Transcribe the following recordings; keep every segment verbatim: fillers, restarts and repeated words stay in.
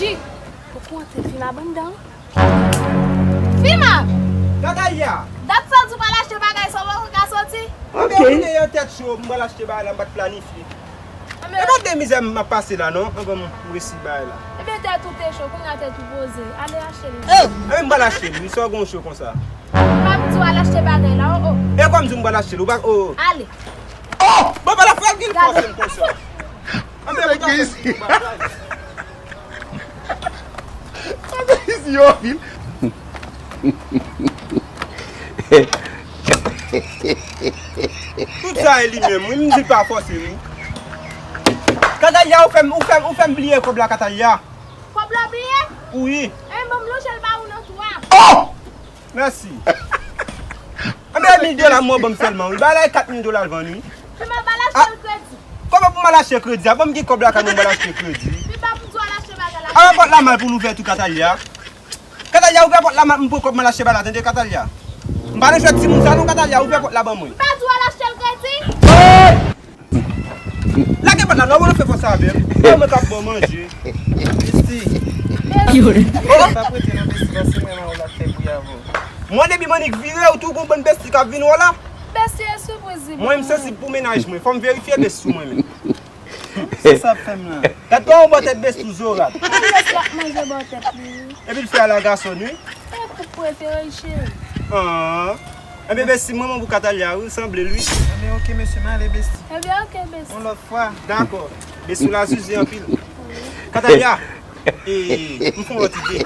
Jik, ou konte Fima bann dan. Fima! Kataya! Dat sa w di w pral achte bagay sa w poko ka soti? Ok. Ebyen, mwen deyò tèt cho, m pral achte bagay la, m pa t planifye. Ebyen, e pa de mizè m ap pase la non, anvan m resi bagay la. Ebyen, tèt ou te cho, kounye a tèt ou poze. Ale achte l. Ebyen, m pral achte l, wi, sa w gen w cho konsa. M ap di w al achte bagay la, o, o. E kòm di w m pral achte l, ou pa, o, o. Ale. Oh! Bon, pa la fè l vin fòse m konsa. Anben, ou ta fè m bagay. Sa se isi yo anpil. Tout sa e li menm, wi, m di pa fòse, wi. Kataya, ou fè m, ou fè m, ou fè m bliye kòb la, Kataya. Kòb la bliye? Wi. E, ban m lonje l ba ou nan twa. Oh! Mèsi. Anben, mil dola mwen ban m sèlman, wi. Bagay la e kat mil dola l vann, wi. Fima, m al achte l kredi. Kòman pou m al achte kredi a? Ban m gen kòb lakay mwen, m al achte kredi. Fima, pou di w al achte bagay la. Avan pòt la mal pou l ouvè tou, Kataya. Kataya, ouvè pòt la, m pran kòb m al achte bagay la, tande, Kataya. M pa nan jwèt timoun sa non, Kataya, ouvè pòt la ban mwen. M pa di w al achte l kredi. Hey! Lage pòt la non, ou fè fòs avè m. Mwen mwen k ap bon manje. Besti. Yo. Oh! Pa prete non, besti, paske mwen mwen w la fè bri avè w. Mwen depi m annik vire, ou tou gon bann besti k ap vin wè w la. Besti e sipriz li. Mwen m sansib pou mennaj mwen, fò m verifye besti sou mwen menm. Se sa ap fè m la. Gad kòman w bò tèt besti w zorat. Mwen besti ap manje bò tèt li. Epi l fè a la gason wi. E koup prefere l cheri. Ah. Ebyen besti, m renmen w pou Katalya wi, sanble l wi. Ebyen ok mesye, m ale besti. Ebyen ok besti. Yon lòt fwa. Dakò. Besti w la zuzu anpil. Katalya, e, m fè yon lòt ide.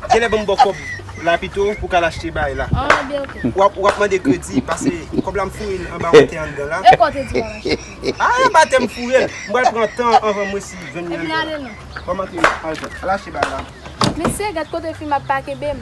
Genlè ban m ba w kòb la pito pou w ka al achte bagay la. Ah, ebyen ok. W ap, w ap mande kredi, paske kòb la m foure l anba yon tè anndan la. E kò w te di w al achte? Ah, anba tè m foure l. M pral pran tan anvan m resi jwenn li anndan la. Ebyen ale non. Ban m antre, al, al achte bagay la. Mesye, gad kote fi m ap pake bem.